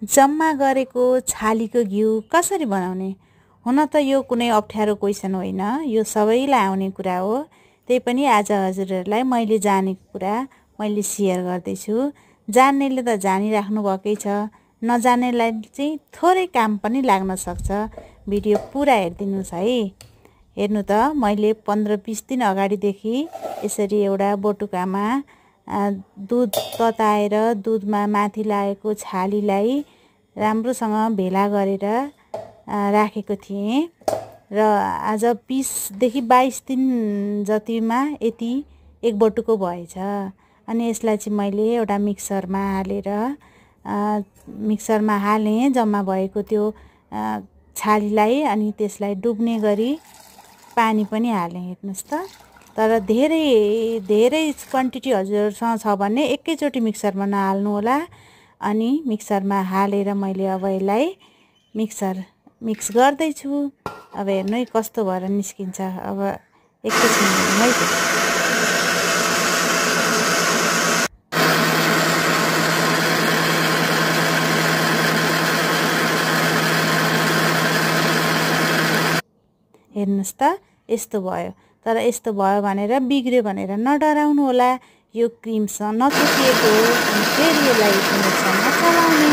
जम्मा गरेको छालीको घिउ कसरी बनाउने? हुन त यो कुनै अप्ठ्यारो क्वेसन होइन, यो सबैलाई आउने कुरा हो। त्यही पनि आज हजुरहरूलाई मैले जानेको कुरा मैले सेयर गर्दैछु। जान्नेले त जानिराख्नु भएकै छ, नजान्नेलाई चाहिँ थोरै काम पनि लाग्न सक्छ। भिडियो पुरा हेरिदिनुहोस् है। हेर्नु त, मैले 15-20 दिन अगाडिदेखि यसरी एउटा बटुकामा दुध तताएर दुधमा माथि लागेको छालीलाई राम्रोसँग भेला गरेर राखेको थिएँ र आज 20देखि 22 दिन जतिमा यति एक बटुको भएछ। अनि यसलाई चाहिँ मैले एउटा मिक्सरमा हालेँ जम्मा भएको त्यो छालीलाई। अनि त्यसलाई डुब्ने गरी पानी पनि हालेँ। हेर्नुहोस् त, तर धेरै क्वान्टिटी हजुरसँग छ भने एकैचोटि मिक्सरमा नहाल्नु होला। अनि मिक्सरमा हालेर मैले अब यसलाई मिक्स गर्दैछु। अब हेर्नु है कस्तो भएर निस्किन्छ। अब एकैछिन है त। हेर्नुहोस् त, यस्तो भयो। तर यस्तो भयो भनेर बिग्रियो भनेर नडराउनु होला। यो क्रिमसँग नचुकिएको हो। अनि फेरि यसलाई इन्डक्सनमा चलाउने।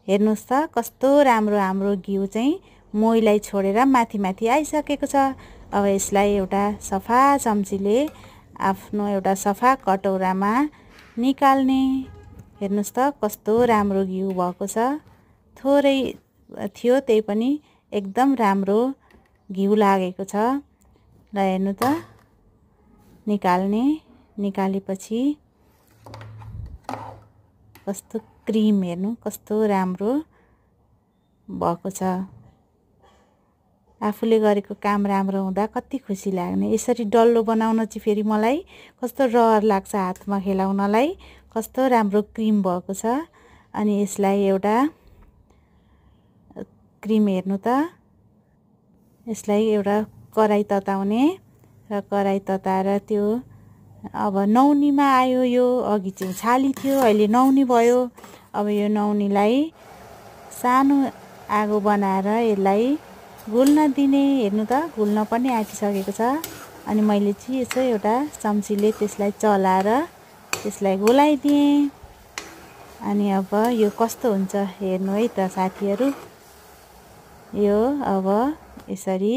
हेर्नुहोस् त, कस्तो राम्रो हाम्रो घिउ चाहिँ मोहीलाई छोडेर माथि आइसकेको छ। अब यसलाई एउटा सफा चम्चीले आफ्नो एउटा सफा कटौरामा निकाल्ने। हेर्नुहोस् त, कस्तो राम्रो घिउ भएको छ। थोरै थियो, त्यही पनि एकदम राम्रो घिउ लागेको छ। ल हेर्नु त, निकाल्ने। निकालेपछि कस्तो क्रिम, हेर्नु कस्तो राम्रो भएको छ। आफूले गरेको काम राम्रो हुँदा कति खुसी लाग्ने। यसरी डल्लो बनाउन चाहिँ फेरि मलाई कस्तो रहर लाग्छ हातमा खेलाउनलाई। कस्तो राम्रो क्रिम भएको छ। अनि यसलाई एउटा क्रिम, हेर्नु त, यसलाई एउटा कराई तताउने र कराई तताएर त्यो अब नौनीमा आयो। यो अघि चाहिँ छाली थियो, अहिले नौनी भयो। अब यो नौनीलाई सानो आगो बनाएर यसलाई घुल्न दिने। हेर्नु त, घुल्न पनि आँटिसकेको छ। अनि मैले चाहिँ यसो एउटा चम्चीले त्यसलाई चलाएर त्यसलाई घुलाइदिएँ। अनि अब यो कस्तो हुन्छ हेर्नु है त साथीहरू। यो अब यसरी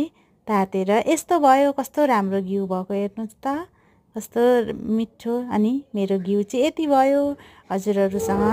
तातेर यस्तो भयो। कस्तो राम्रो घिउ भएको हेर्नुहोस् त, कस्तो मिठो। अनि मेरो घिउ चाहिँ यति भयो। हजुरहरूसँग